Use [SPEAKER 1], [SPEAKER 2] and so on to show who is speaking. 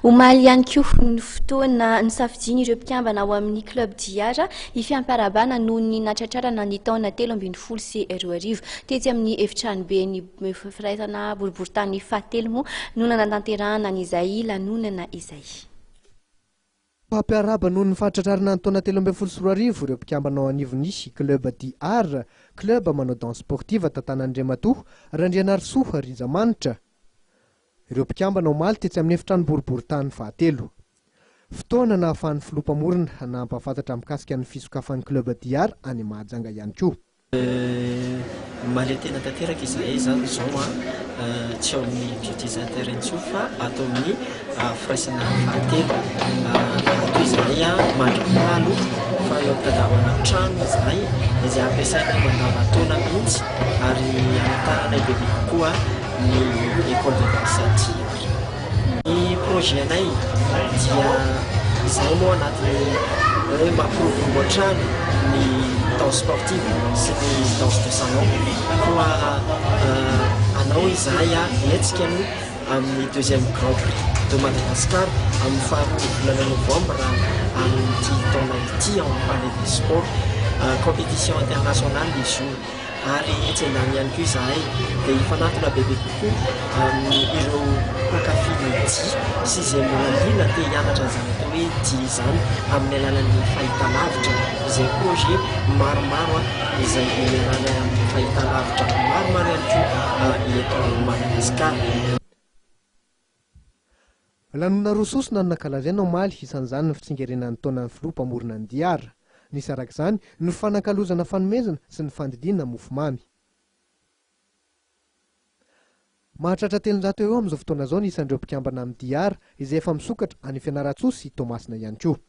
[SPEAKER 1] Omaly ihany koa ny fotoana nisafidian'ireo mpikambana ao amin'ny Club Diara hifampiarahabana noho ny nahatratrarana ny taona 2013. Tetsy amin'ny efitranoben'ny firaisana boriborintany fahatelo moa no nanatanterahana an'izay lanonana izay.
[SPEAKER 2] Mpampiarahaba noho ny fahatratrarana ny taona 2013 ireo mpikambana ao anivon'ny Club Diara, club manao danse sportive tantanan'Andriamatoa Randrianarisoa Rijamanitra. Ireo mpikambana omaly tetsy amin'ny efitrano boriborintany fahatelo. Fotoana nahafahan'ny filoha mpamorona nampahafantatra mikasika ny fisokafan'ny Club Diara any Mahajanga ihany koa.
[SPEAKER 3] Mahaleo tena tanteraka izahay izany izao an, tsy ao amin'ny Beauty Center intsony fa ato amin'ny firaisana fahatelo. Ato izahay mandra-paha aloha fa eo am-pitadiavana trano izahay izay ampiasainay mandavan-taona mihitsy ary hanitaranay bebe kokoa ny école de danse Tiar. Ny projet anay dia izahay moa anatin'ny hoe mampiroborobo hatrany ny danse sportive sy ny danse de salon koa hanao izahay hetsika aloha amin'ny deuxième grand prix de Madagascar amin'ny faharoa volana novambra amin'ity taona ity ao amin'ny palais des sports, compétition internationale izy io. Ary etsy andaniny ihany koa izahay dia hifanatona bebe kokoa amin'ireo mpankafy ny dihy sy izay mbola liana te hianatra an'izany atao hoe dihy izany amin'ny alalan'ny fahitalavitra, izay projet maromaro izay iarahanay amin'ny fahitalavitra maromaro ihany koa eto Madagasikara.
[SPEAKER 2] Lanonana roa sosona no nankalazaina omaly, isan'izany ny fitsingerenan'ny taonan'ny filoha mpamorona ny Diara. Nisy araka izany ny fanakalozana fanomezana sy ny fandidiana mofomamy. Mahatratra 300 eo ho eo amin'izao fotoana izao ny isan'ireo mpikambana amin'ny Diara izay efa misokatra any Fianarantsoa sy Toamasina ihany koa.